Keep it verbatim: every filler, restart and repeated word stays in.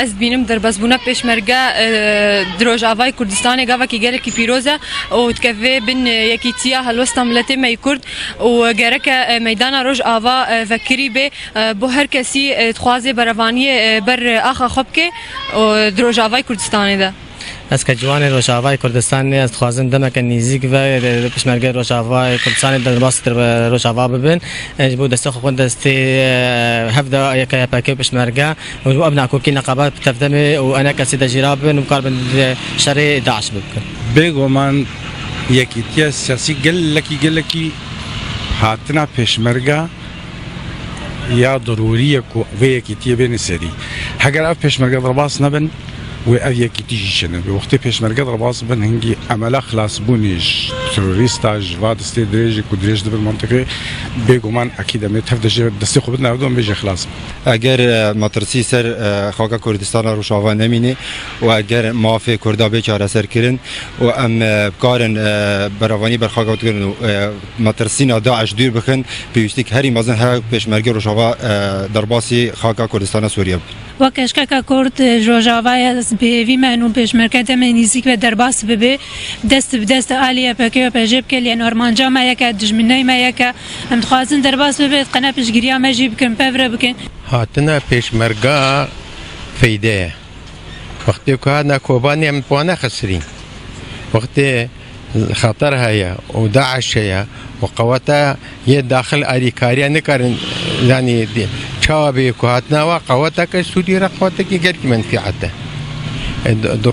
Ez dibînim derbasbûna pêşmerge, e, di Rojavayê Kurdistanê gavekî gelekî pîroz e û dikeve bin, e, yekîtiya helwesta miletê me yê Kurd û gereke, e, meydana Rojava, e, vekirî bê, e, bo her kesî, e, dixwaze berevaniyê, e, ber axa xwe bike û di Rojavayê Kurdistanê de. Ez ke ciwanê Rojavayê Kurdistanê, ez dixwazim demeke nêzîk ve, e, pêşmergeyê Rojavayê Kurdistanê derbas Rojava bibin. E, ji bo destê xwe xwin destê, e, hev de Y K Y P K û pêşmerge. Û ji bo ev nakokî neqebat bi tevdemê û enekesê de jî rabin û bikarbin di şerê DAIŞ bikin. Bêguman yekîtiya siyasî gelekî, gelekî hatina pêşmerga ya derûrî ye ku vê yekîtiyê bêne serî. Heger ev pêşmerge derbas nebin, wê ev yekîtî jî çênebe. Wextê pêşmerge derbas bin, hingî emela xilasbûnê ji terorîsta, ji va destê dirêjê ku dirêj dibin mentiqê, bêguman ekîd em ê tev de jê destê xwe bidin, ev de em bêje xilas bin. Eger, e, metirsî ser, e, xaka Kurdistana Rojava nemîne û eger mafê Kurda bê çareserkirin û em, e, bikarin, e, berevanî ber xaka xwe bikin û, e, metirsîna DAIŞ dûr bixin, pêwîstî herî mezin her pêşmerge Rojava, e, derbasî xaka Kurdistana Sûriye bibin. Wek eşkeka Kurd, e, Rojavayê ez bi hêvî me nû pêşmerge demê nîzîk ve derbas bibe, dest bi dest alî Y P G Y P J bike, lê armanca me yek e, dijminey me yek e. Em dixwazin derbas bibe, qene piştgiriya me jî bikin, pevre bikin. Hatina pêşmerga feyde ye. Wextê ku hatina Kobanê em bi wan nexisirîn. Wextê xeter heye û DAIŞ heye û qeweta yê daxil alîkariya nikarin, yanî di-, çawa bê ku hatina wa qeweteke Sûrî re qewetekî gelkî menfîet e. E, di-, di